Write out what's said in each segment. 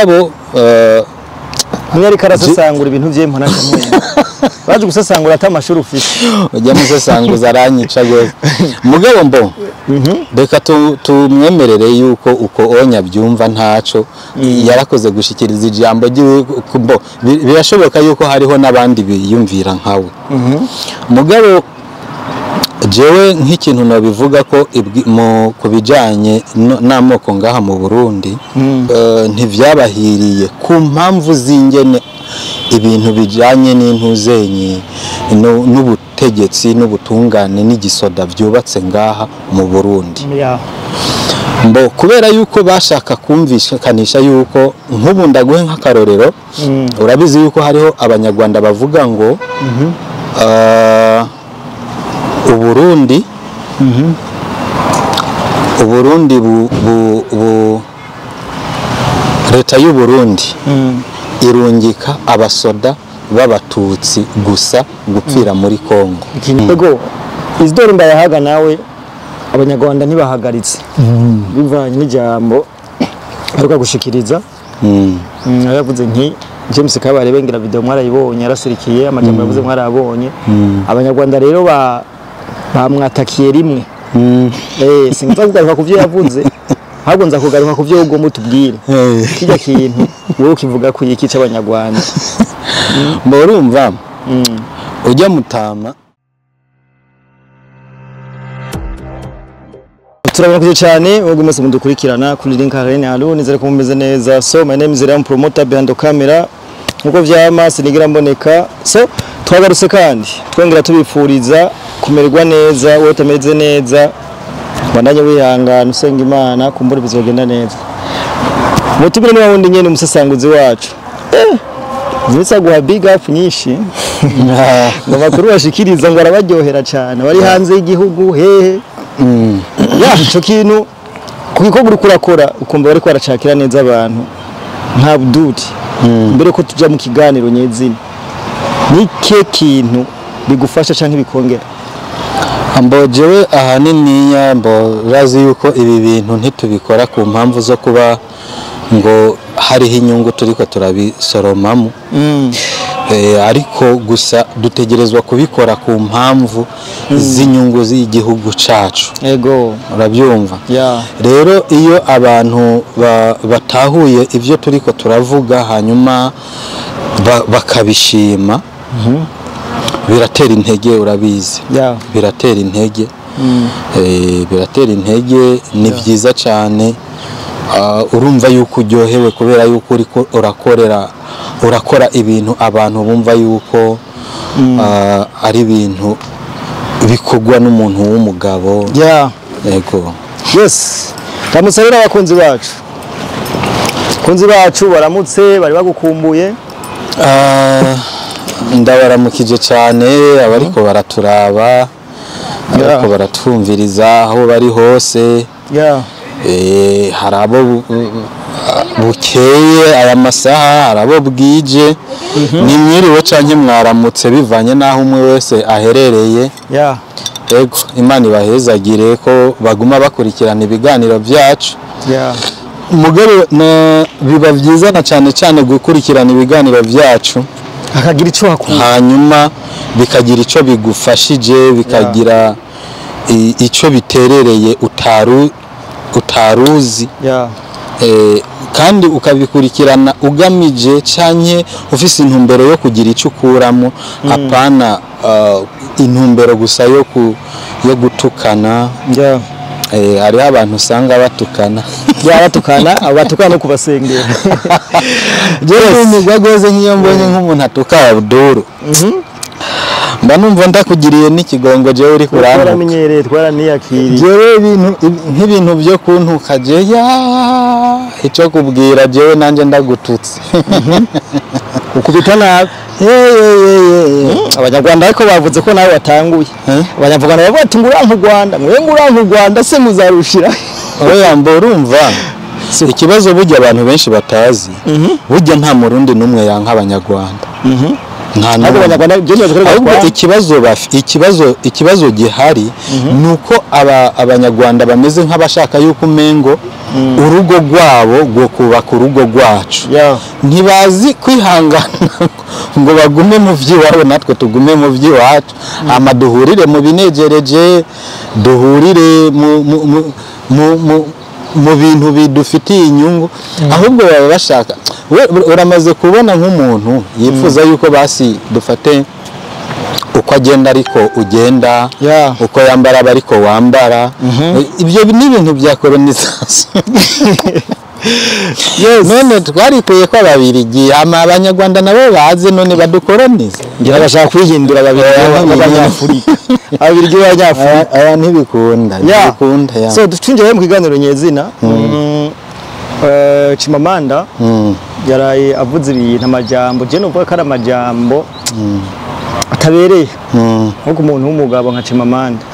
Mugabo Mwari karasesangura ibintu vye mpona kamwe. Baje gusesangura ata mashuri ufise. Ujya musesanguza aranyica gose. Mugabo mbo reka tumwemerere yuko uko onya byumva ntaco yarakoze gushikiriza ijambo ryiwe mbo birashoboka yuko hariho n'abandi biyumvira nkawe. Mugabo jewe nk'ikintu nabivuga ko kubijanye n'amoko ngaha mu Burundi ntivyabahiriye ku mpamvu z'ingene ibintu bijanye n'intuzenye n'ubutegetsi n'ubutungane n'igisoda vyubatse ngaha mu Burundi. Mbo kubera yuko bashaka kumvikanisha yuko nk'ubu ndaguhe nk'akarorero, urabizi yuko hariho abanyarwanda bavuga ngo Uburundi Uburundi bu leta y'u Burundi irungika abasoda b'abatutsi gusa gupfira muri Kongo. Ego Isidore Mbayahaga nawe abanyarwanda ntibahagaritse bivanye n'ijambo aruka gushikiriza. Yavuze nti James Kabarebe ngira video mwarayibonye yarasirikiye amajambo yavuze mwarabonye. Abanyarwanda rero bamwatakiye rimwe. Sinza kugaruka kuvyo yavuze, ahubwo nza kugaruka kuvyo ugomba utubwire. Kijya kintu wowe ukivuga ku iki c'abanyarwanda. Mbo urumva ujya mutama. Turabona cyane ubwo mwese mudukurikirana kuri Link Arena halo nizere ko mumeze neza. So my name is Ram Promoter behind the camera. Nkuko vyama sinigira mboneka. So twagarutse kandi twongera tubifuriza kumererwa neza, wowe utameze neza bandanye wihangana usenga Imana kumbura bizogenda neza. Mutubire ni wundi nyene umusesanguzi wacu. Nzitsa guha big up nyinshi. Ngo makuru bashikiriza ngo arabaryohera cyane bari hanze y'igihugu hehe. Ya ico kintu kugikorwa uriko urakora ukumva bariko baracakira neza abantu nta buduti. Mbere ko tuja mu kiganiro nyezina, ni kintu bigufasha canke bikongera? Mbo jewe ahanini mbo razi yuko ibi bintu ntitubikora ku mpamvu zo kuba ngo hariho inyungu turiko turabisoromamo. Ariko gusa dutegerezwa kubikora ku mpamvu z'inyungu z'igihugu cacu. Ego urabyumva. Rero iyo abantu batahuye ivyo turiko turavuga hanyuma bakabishima biratera intege, urabizi. Biratera intege. Biratera intege, ni vyiza cyane. Urumva yuko uryohewe kubera yuko uriko urakora ibintu abantu bumva yuko ari ibintu bikugwa n'umuntu w'umugabo. Yego. Yes. Ndamusabira abakunzi bacu. Abakunzi bacu baramutse bari bagukumbuye. Ndabaramukije cyane abariko baraturaba, abariko baratwumviriza aho bari hose. Hari abo bukeye aya masaha, hari abo bwije, ni mwiriwe canke mwaramutse bivanye naho umwe wese aherereye. Ego Imana ibahezagire ko baguma bakurikirana ibiganiro byacu. Mugabo biba vyiza na cyane cyane gukurikirana ibiganiro byacu akagira ico hakura, hanyuma bikagira ico bigufashije, bikagira ico biterereye utaruzi. Kandi ukabikurikirana ugamije canke ufise intumbero yo kugira ico ukuramo, apana intumbero gusa yo gutukana. Hariho abantu usanga batukana. Batukana, abo batukana no kubasengera. Jewe umugwa gose nk'iyo mbonye nk'umuntu atuka Abdul, mba numva ndakugiriye n'ikigongo jewe uri kurantuka. Twaramenyereye, twaraniyakiriye. Jewe ibintu nk'ibintu byo kuntuka je ya ico kubwira jewe nanje ndagututse. Ukubita nabi. Abanyarwanda ariko bavuze ko nawe watanguye. Abanyarwanda bavuga ati nguranka u Rwanda, mwe nguranka u Rwanda se muzarushira. Oya mbo urumva ikibazo burya abantu benshi batazi, burya nta murundi numwe yanka abanyarwanda. Nta Ahubwo n'umwe. Abanyarwanda byo nibaza ko Ahubwo batwara. Ikibazo gihari ni uko Abanyarwanda bameze nk'abashaka yuko umengo urugo rwabo rwo kubaka urugo rwacu. Ntibazi kwihangana ngo bagume mu by'iwabo, natwe tugume mu by'iwacu, hama duhurire mu binejereje, duhurire mu bintu bidufitiye inyungu. Ahubwo baba bashaka, uramaze kubona nk'umuntu yifuza yuko basi dufate uko agenda ariko ugenda, uko yambara aba ariko wambara. Ibyo ni ibintu bya colonisation. None twarikuye ko Ababirigi, ama Abanyarwanda nabo baze none badukolonize. Ngira bashaka kwihindura Ababirigi b'Abanyafurika, Ababirigi b'Abanyafurika. Aya ntibikunda, ntibikunda ya. So twinjiye mu kiganiro nyezina. Chimamanda yaraye avuze ibintu, amajambo je numva ko ari amajambo atabereye nko ku muntu w'umugabo nka Chimamanda,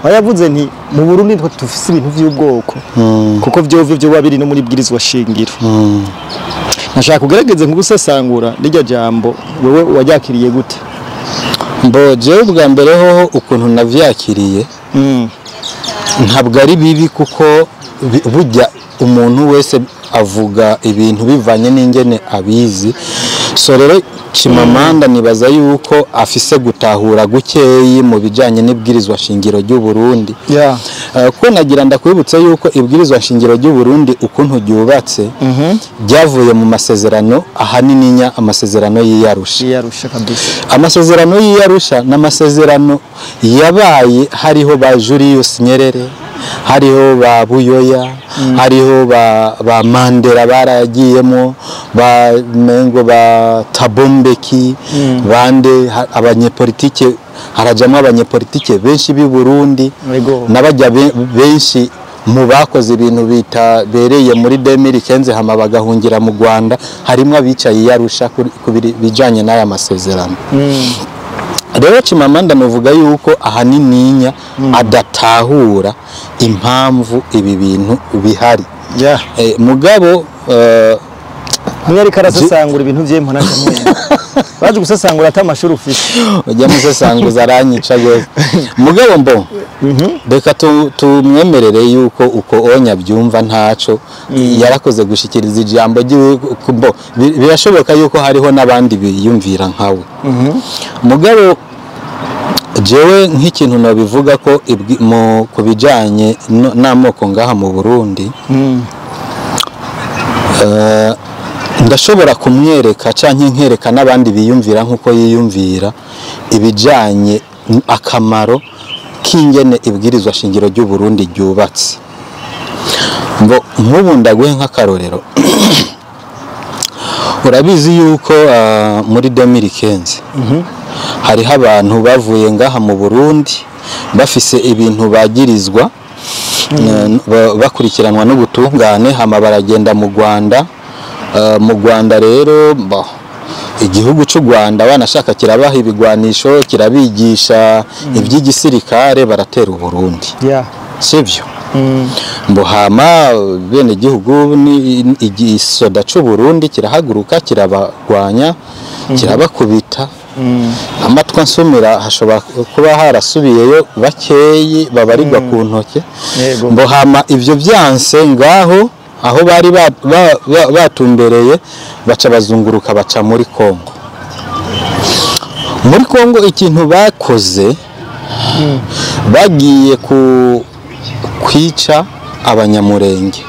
aho yavuze nti mu Burundi nitwe dufise ibintu vy'ubwoko, kuko vyovyo vyo biri no muri bwirizwa shingiro. Nashaka kugerageza nk'ugusesangura rirya jambo, wewe waryakiriye gute? Mbo jewe ubwa mbere hoho ukuntu navyakiriye, ntabwo ari bibi, kuko burya umuntu wese avuga ibintu bivanye n'ingene abizi. So rero Chimamanda nibaza yuko afise gutahura gukeyi mu bijanye n'ibwirizwa shingiro ry'u Burundi. Ko nagira ndakwibutse yuko ibwirizwa shingiro ry'u Burundi ukuntu ryubatse ryavuye mu masezerano, ahanini nya amasezerano y'Iyarusha. Yarusha kabisa. Amasezerano y'Iyarusha n'amasezerano yabaye hariho ba Julius Nyerere, hariho ba Buyoya, hariho ba Mandela barayagiyemo, ba Mengo, ba Thabo Mbeki, bande abanyepolitike, harajamwo abanyepolitike benshi b'i Burundi n'abajya benshi mu bakoze ibintu bitabereye muri 2015 hama bagahungira mu Rwanda, harimo abicaye i Arusha ku bijanye n'aya masezerano. Rero Chimamanda novuga yuko ahanininya adatahura impamvu ibi bintu bihari. Mugabo Niyo ariko arasesangura ibintu vye mpona kamwe bazi gusesangura ata amashuri ufise. Ujya musesanguza aranyica gose. Mugabo mbo reka tumwemerere yuko uko onya byumva ntaco, yarakoze gushikiriza ijambo ryiwe. Mbo birashoboka yuko hariho n'abandi biyumvira nkawe. Mugabo jewe nk'ikintu nobivuga ko ku bijanye n'amoko ngaha mu Burundi, ndashobora kumwereka canke nkereka n'abandi biyumvira nk'uko yiyumvira ibijanye akamaro k'ingene ibwirizwa shingiro ry'u Burundi ryubatse. Ngo nk'ubu ndaguhe nk'akarorero, urabizi yuko muri 2015 hariho abantu bavuye ngaha mu Burundi bafise ibintu bagirizwa, bakurikiranwa n'ubutungane, hama baragenda mu Rwanda. Mu Rwanda rero igihugu cy'u Rwanda banashaka kirabaha ibigwanisho, kirabigisha iby'igisirikare, baratera u Burundi. Sivyo? Mbo hama bene gihugu ni igisoda cy'u Burundi kirahaguruka, kirabagwanya, kirabakubita. Amatwa nsumira hashobora kuba harasubiyeyo bakeyi babarirwa ku ntoke. Mbo hama ivyo byanse ngaho aho bari batumbereye, baca bazunguruka baca muri Kongo. Muri Kongo ikintu bakoze, bagiye ku kwica Abanyamurenge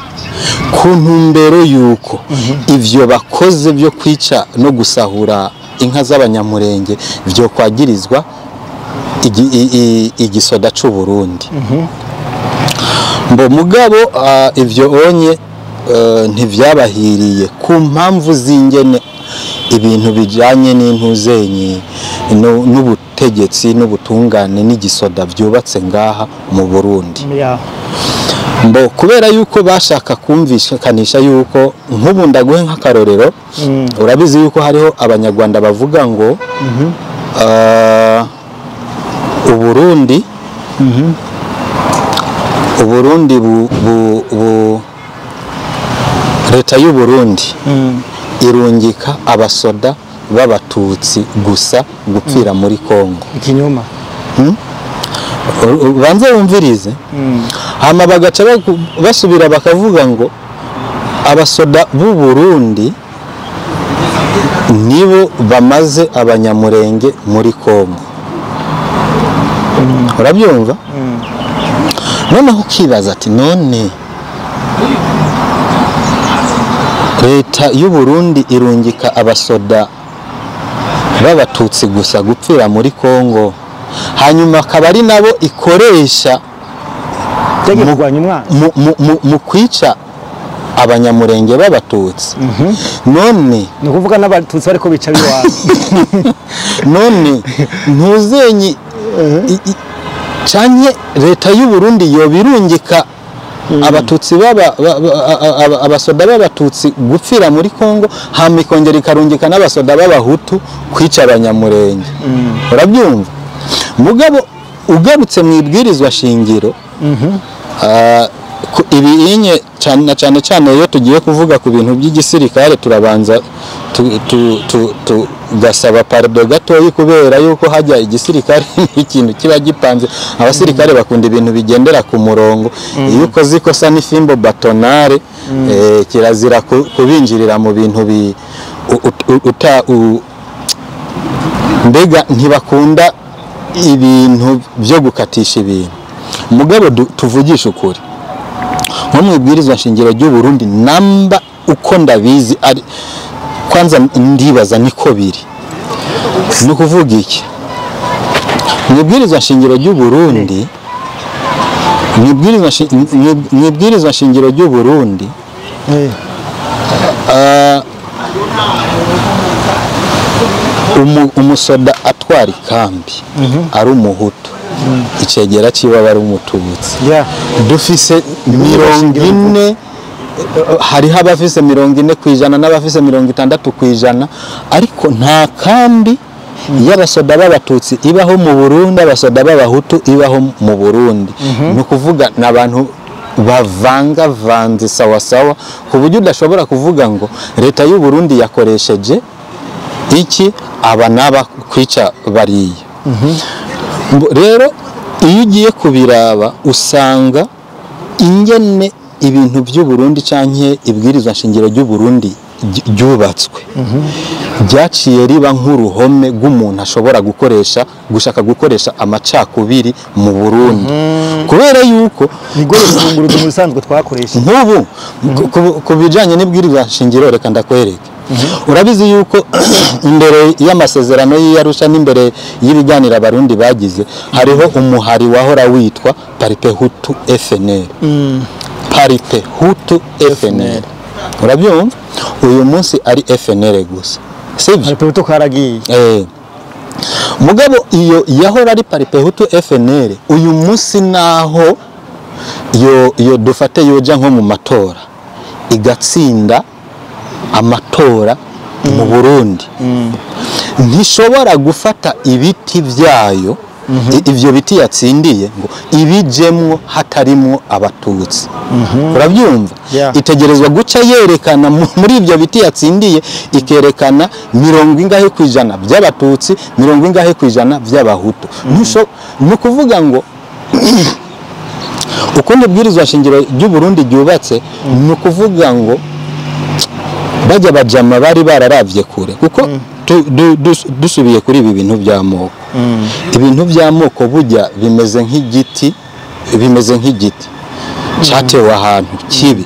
ku ntumbero yuko ivyo bakoze byo kwica no gusahura inka z'Abanyamurenge byo kwagirizwa igisoda c'u Burundi. Mbo mugabo ivyo onye ntivyabahiriye ku mpamvu z'ingene ibintu bijanye n'intuzenyi n'ubutegetsi n'ubutungane n'igisoda vyubatse ngaha mu Burundi. Mbo kubera yuko bashaka kumvikanisha yuko, nk'ubu ndaguhe nk'akarorero, urabizi yuko hariho Abanyarwanda bavuga ngo Uburundi bu leta y'u Burundi irungika abasoda b'abatutsi gusa gupfira muri Kongo. Ikinyoma. Banze wumvirize. Hama bagaca basubira bakavuga ngo abasoda b'u Burundi nibo bamaze abanyamurenge muri Kongo. Urabyumva? Noneho ukibaza ati none leta y'u Burundi irungika abasoda b'abatutsi gusa gupfira muri Kongo, hanyuma akaba ari nabo ikoresha mu kwica abanyamurenge b'abatutsi. None ni ukuvuga n'abatutsi bariko bica biwabo. None ntuzenyi canke leta y'u Burundi yobirungika abatutsi baba abasoda b'abatutsi gupfira muri Kongo, hama ikongera ikarungika n'abasoda b'abahutu kwica abanyamurenge. Urabyumva? Mugabo ugarutse mu ibwirizwa shingiro, ibi inye cyane cyane cyane iyo tugiye kuvuga ku bintu by'igisirikare turabanza tugasaba pardon gatoyi, kubera yuko hajya igisirikare ikintu kiba gipanze. Abasirikare bakunda ibintu bigendera ku murongo. Iyo ukoze ikosa n'ifimbo batonare, kirazira kubinjirira mu bintu mbega ntibakunda ibintu byo gukatisha ibintu. Mugabo tuvugisha ukuri, nko mu ibwirizwa shingiro ry'u Burundi namba uko ndabizi ari kwanza ndibaza niko biri. Ni kuvuga iki? Mu ibwirizwa shingiro ry'u Burundi, mu ibwirizwa shingiro ry'u Burundi umusoda atwara ikambi ari umuhutu, icegera ciwe aba ari umututsi. Dufise 40, hariho abafise 40% n'abafise 60%, ariko nta kambi y'abasoda b'abatutsi ibaho mu Burundi, abasoda b'abahutu ibaho mu Burundi. Ni ukuvuga n'abantu bavangavanze sawa sawa, ku buryo udashobora kuvuga ngo leta y'u Burundi yakoresheje iki aba naba kwica bariya. Rero iyo ugiye kubiraba usanga ingene ibintu by'u Burundi canke ibwirizwa nshingiro ry'u Burundi ryubatswe ryaciye riba nk'uruhome rw'umuntu ashobora gukoresha gushaka gukoresha amacakubiri mu Burundi, kubera yuko nigore kurunguruzo mu bisanzwe twakoresha nk'ubu ku bijanye n'ibwirizwa nshingiro. Reka ndakwereke. Urabizi yuko imbere y'amasezerano y'Arusha n'imbere y'ibiganiro abarundi bagize, hariho umuhari wahora witwa Paripe Hutu FNL. Paripe Hutu FNL. Urabyumva? Uyu munsi ari FNL gusa. Sibyo? Paripe Hutu karagiye. Mugabo iyo yahora ari Paripe Hutu FNL, uyu munsi naho yo dufate yoja nko mu matora igatsinda amatora mu Burundi, ntishobora gufata ibiti byayo, ivyo biti yatsindiye ngo ibijemwo hatarimwo abatutsi. Urabyumva? Itegerezwa guca yerekana muri ivyo biti yatsindiye, ikerekana 40% by'abatutsi, 40% by'abahutu. Ni kuvuga ngo uko ibwirizwa shingiro ry'u Burundi ryubatse, ni kuvuga ngo bajya bajama bari bararavye kure, kuko dusubiye kuri ibi bintu by'amoko. Ibintu by'amoko bujya bimeze nk'igiti, bimeze nk'igiti cyatewe ahantu kibi.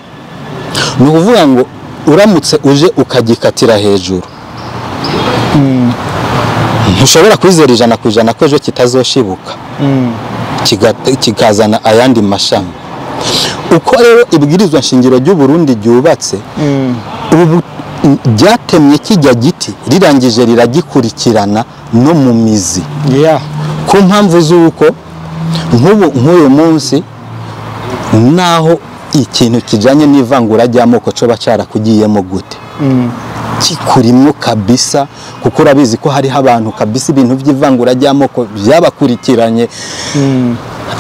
Ni ukuvuga ngo uramutse uje ukagikatira hejuru, ntushobora kwizera 100% ko ejo kitazoshibuka kikazana ayandi mashami. Uko rero ibwirizwa nshingiro ry'u Burundi ryubatse, ubu ryatemye kijya giti rirangije riragikurikirana no mu mizi. Ku mpamvu z'uko nk'ubu nk'uyu munsi naho ikintu kijanye n'ivangura ry'amoko coba carakugiyemo gute, kikurimwo kabisa, kuko urabizi ko hariho abantu kabisa ibintu by'ivangura ry'amoko byabakurikiranye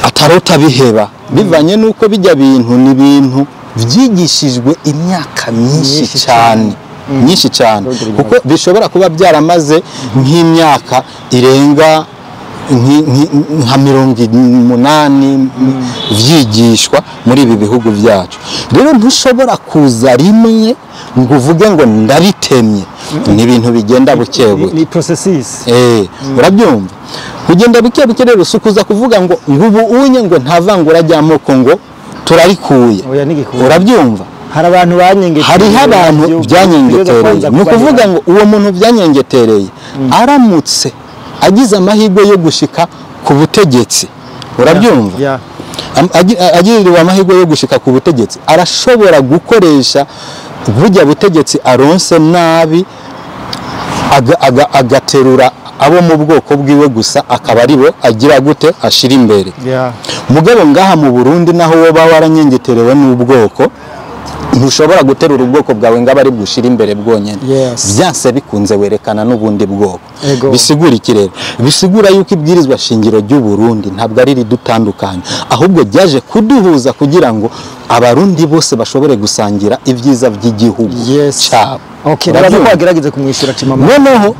atarota biheba, bivanye nuko bijya bintu ni bintu byigishijwe imyaka myinshi cyane. nyinshi cyane, kuko bishobora kuba byaramaze nk'imyaka irenga nka 80 vyigishwa muri ibi bihugu byacu. Rero ntushobora kuza rimwe ngo uvuge ngo ndabitemye, ni ibintu bigenda buke buke, ni processes. Urabyumva, kugenda buke buke. Rero sukuza kuvuga ngo ubu unye ngo ntavangura ry'amoko ngo turarikuye, urabyumva. Hari abantu banyengetereye, hariho abantu byanyengetereye. Ni ukuvuga ngo uwo muntu byanyengetereye aramutse agize amahirwe yo gushika ku butegetsi, urabyumva, agiriwe amahirwe yo gushika ku butegetsi, arashobora gukoresha burya butegetsi aronse nabi, agaterura abo mu bwoko bwiwe gusa, akaba aribo agira gute ashira imbere. Mugabo ngaha mu Burundi naho woba waranyengeterewe n'ubwoko, ntushobora guterura ubwoko bwawe ngo abari bwushira imbere bwonyene. Byanse bikunze werekana n'ubundi bwoko. Bisigura iki rero? Bisigura yuko ibwirizwa shingiro ry'u Burundi ntabwo ari ridutandukanye, ahubwo ryaje kuduhuza kugira ngo abarundi bose bashobore gusangira ibyiza by'igihugu cyabo. Okay, ndabaza ko wagerageze kumwishura Chimamanda. Noneho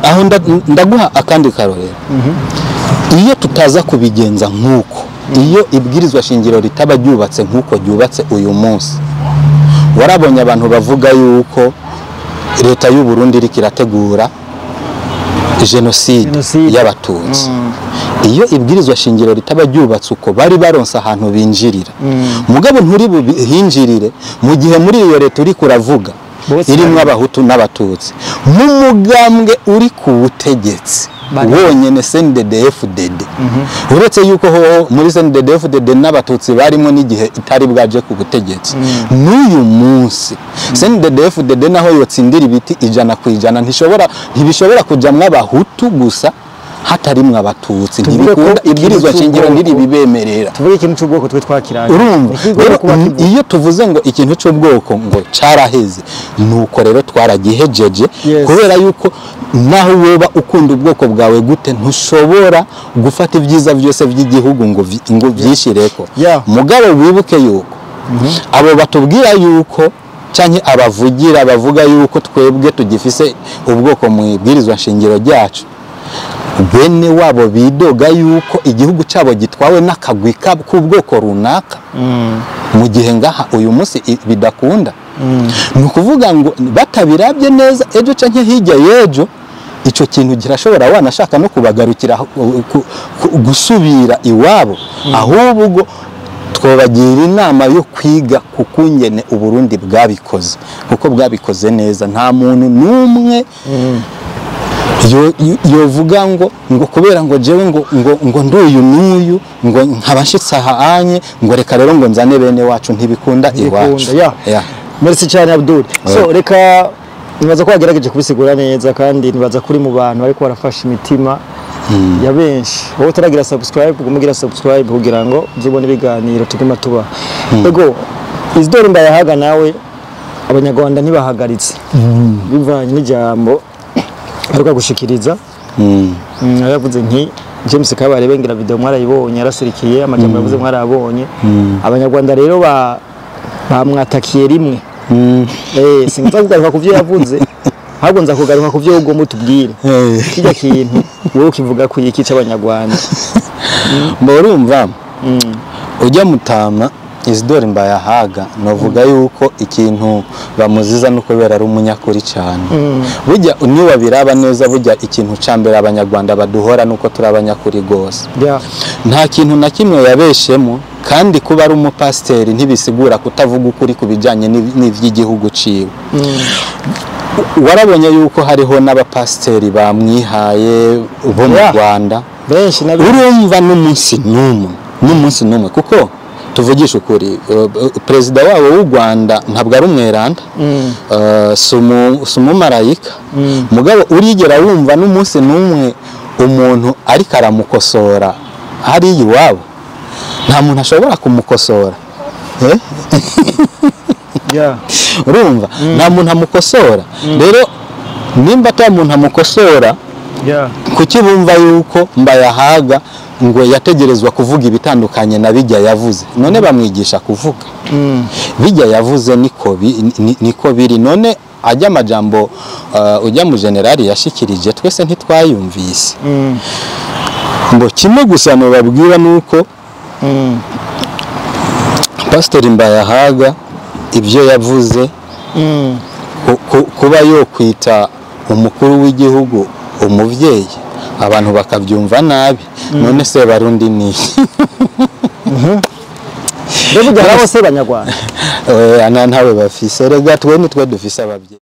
aho ndaguha akandi karorero. Iyo tutaza kubigenza nkuko, iyo ibwirizwa shingiro ritaba ryubatse nkuko ryubatse uyu munsi, warabonye abantu bavuga yuko leta y'u Burundi iriko irategura jenoside y'abatutsi. Iyo ibwirizwa shingiro ritaba ryubatse uko, bari baronse ahantu binjirira. Mugabo nturi buhinjirire mu gihe muri iyo leta uri kuravuga irimwo abahutu n'abatutsi, mu mugambwe uri ku butegetsi wonyene CNDD-FDD. Uretse yuko ho muri CNDD-FDD n'abatutsi barimo n'igihe itari bwaje ku butegetsi, n'uyu munsi CNDD-FDD naho yotsindira ibiti 100% ntibishobora kujamwo abahutu gusa hatarimwe abatutsi. Ntibikunda, ibwirizwa shingiro ntiribibemerera. Tuvuge ikintu cy'ubwoko twe twakiranye. Urumva iyo tuvuze ngo ikintu cy'ubwoko ngo caraheze, nuko rero twaragihejeje, kubera yuko naho woba ukunda ubwoko bwawe gute, ntushobora gufata ibyiza byose by'igihugu ngo byishireko. Mugabo wibuke yuko abo batubwira yuko canke abavugira bavuga yuko twebwe tugifise ubwoko mu ibwirizwa shingiro ryacu, bene wabo bidoga yuko igihugu cyabo gitwawe n'akagwi k'ubwoko runaka, mu gihe ngaha uyu munsi bidakunda. Ni ukuvuga ngo batabirabye neza ejo canke hirya y'ejo, ico kintu kirashobora wanashaka no kubagarukira gusubira iwabo. Ahubwo twobagira inama yo kwiga kukungene Uburundi bwabikoze, kuko bwabikoze neza. Nta muntu n'umwe yovuga ngo kubera ngo jewe ngo nduyu n'uyu ngo nkabashitse ahanye ngo reka rero ngo nzane bene wacu, ntibikunda iwacu. Merci cyane Abdul. So reka nibaza ko wagerageje kubisigura neza, kandi nibaza kuri mu bantu ariko barafasha imitima ya benshi. Wowe utaragira subscribe, ugumugira subscribe kugira ngo uzubone ibiganiro tuguma tuba. Ego Isidore Mbayahaga nawe abanyarwanda ntibahagaritse bivanye n'ijambo aruka gushikiriza. Yaravuze nti James Kabarebe ngira video mwarayibonye, yarasirikiye amajambo yavuze mwarabonye. Abanyarwanda rero bamwatakiye rimwe. Sinza kugaruka kuvyo yavuze, ahubwo nza kugaruka kuvyo ugomba utubwire. Kijya kintu wowe ukivuga ku iki c'abanyarwanda. Mborumva ujya mutama Isidore Mbayahaga, novuga yuko ikintu bamuziza nuko bera ari umunyakuri cyane. Burya niba biraba neza, burya ikintu cambere abanyarwanda baduhora nuko turi abanyakuri gose. Nta kintu na kimwe yabeshemo, kandi kuba ari umupasiteri ntibisigura kutavuga ukuri kubijanye n'ivy'igihugu ciwe. Warabonye yuko hariho n'abapasiteri bamwihaye bo mu Rwanda benshi, urumva n'umunsi n'umwe, kuko tuvugisha ukuri, perezida wabo w'u Rwanda ntabwo ari umweranda, si umumarayika. Mugabo urigera wumva n'umunsi n'umwe umuntu ariko aramukosora hariya iwabo, nta muntu ashobora kumukosora. Urumva nta muntu amukosora. Rero nimba ata muntu amukosora, kuki bumva yuko Mbayahaga ngo yategerezwa kuvuga ibitandukanye na bijya yavuze? None bamwigisha kuvuga bijya yavuze, niko biri. None Ajya amajambo ujya mu generali yashikirije, twese ntitwayumvise. Ngo kimwe gusa nobabwira nuko Pastor Mbayahaga ibyo yavuze, kuba yo kwita umukuru w'igihugu umuvyeyi, abantu bakabyumva nabi. None se Barundi ni Mbega ujya bose Banyarwanda? Ntawe bafise, rega twe nitwe dufise abavyeyi.